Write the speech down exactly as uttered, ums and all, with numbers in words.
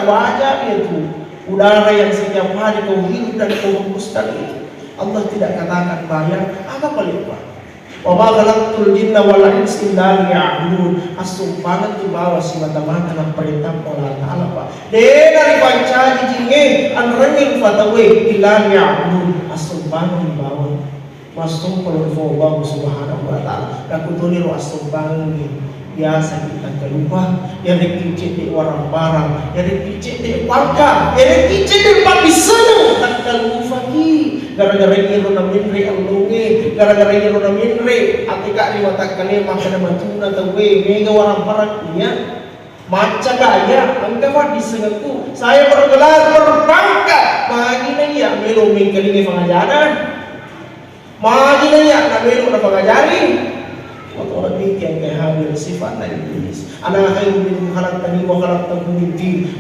Wajar itu udara yang setiap hari kau hirup dan kau hembuskan itu. Allah tidak katakan bayar, apa paling, Pak? Wa ma khalaqtul jinna wal insa illa liya'budun. Assumpangeng tu bawang simata-mata napparentappa Allah Ta'ala, Pak. De' naripancaji jingnge anrengnge rupa tauwe illa liya'budun. Assumpangeng bawang. Massumpang ri Puang Subhanahu wa Ta'ala. Nakutuni ro assumpangengnge. Biasa kita kalupa, yarekki cedde warang-barang, yarekki cedde pangka, yarekki cedde paddissengeng, takkalupaki. Gara-gara iyaro namenre allongnge, gara-gara iyaro namenre ateka ri watakkale makkeda matuna tauwe, mega warang-barang iya. Macca kaya, engka paddissengengku. Saya bergelar berpangkat. Magi na iya melo mengkalingai pangajana. Magi na iya namelo napangajari. Wa tawara demikian ke hadir sifatna iblis. Ana khairu minhu khalaqtani wa khalaqtahu min tin.